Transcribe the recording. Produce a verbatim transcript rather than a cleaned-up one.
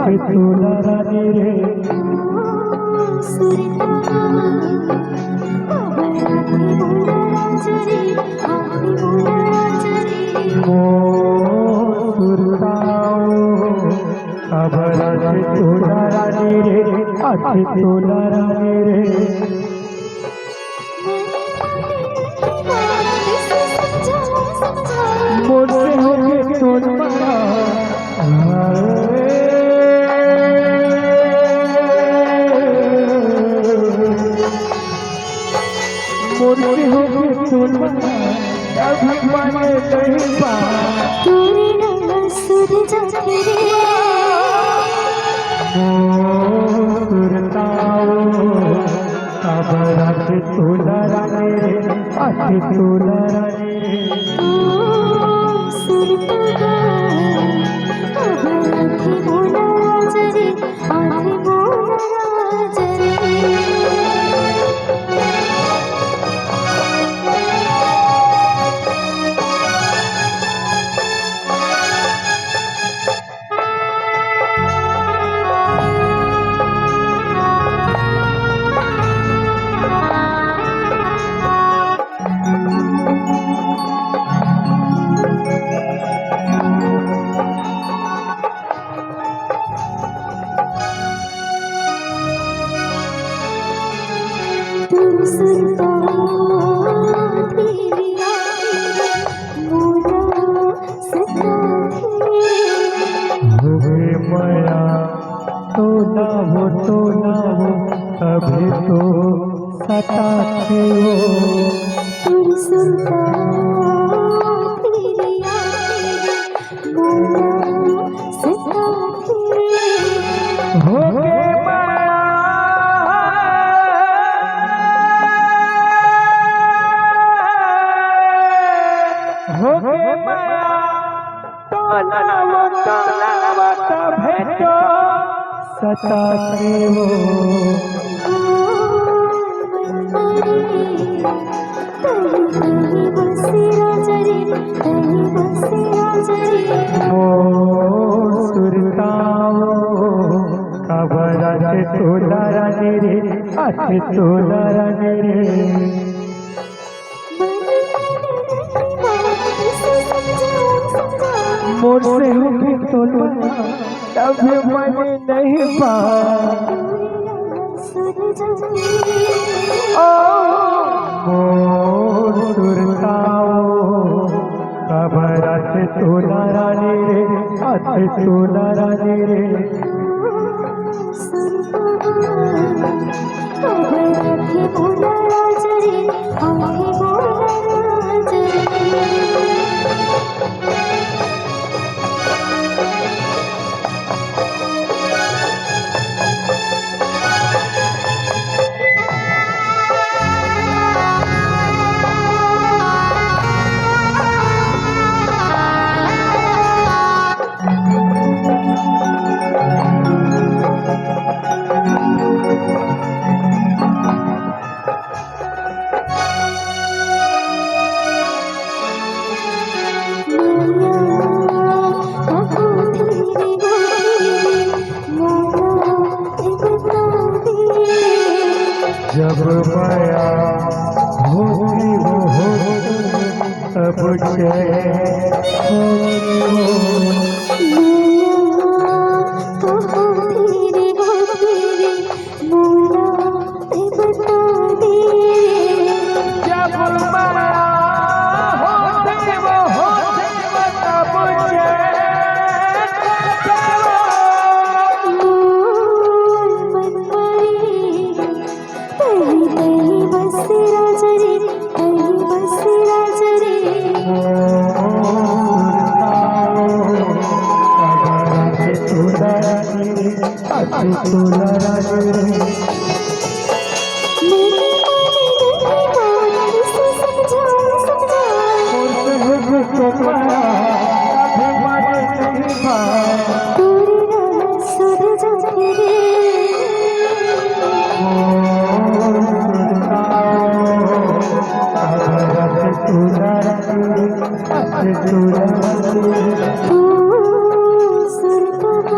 अति तोला रानी रे। सुरता, अब राधे बोला राजा रे, राधे बोला राजा रे। ओ सुरताओ, अब राधे तोला रानी रे, अति तोला रानी रे। मोर से होगे तोर पारा, मोर से होगे तोर पारा, अभी माने नहीं पा। तोरे रंग सुर जाते रे। ओ सुरताओ, अब राधे तोला रानी रे, अति तोला रानी रे। ओ सुरता, अब राधे बोला राजा रे, राधे बोला राजा रे। तुम सुरता तेरी आवाज़ मोला सताथे। होवे मया तो ना हो, तो ना हो, तभी तो सताथे हो। तुम सुरता तेरी आवाज़ मोला सताथे। होगे मया, होगे मया, तोला वो, तोला वो, तभे तो सताथे वो। तही, तही बसे राजा रे, तही बसे राजा रे। ओ सुरताओ, अब राधे तोला रानी रे, अति तोला रानी रे। मोर से होगे तोला, तब मन नहीं पा। ओ मोर सुरताओ, अब राधे तोला रानी रे, अति तोला रानी रे। जब मया होती वो होती, तब चैन होती वो। जब मया होती वो होती वो, तब चैन होती वो। तही तही बस राजा रे, तही बस राजा रे। मेरे मन नहीं मानती, समझाओ, समझाओ। तोरे रंग सुर जाते रे। ओ सुरता,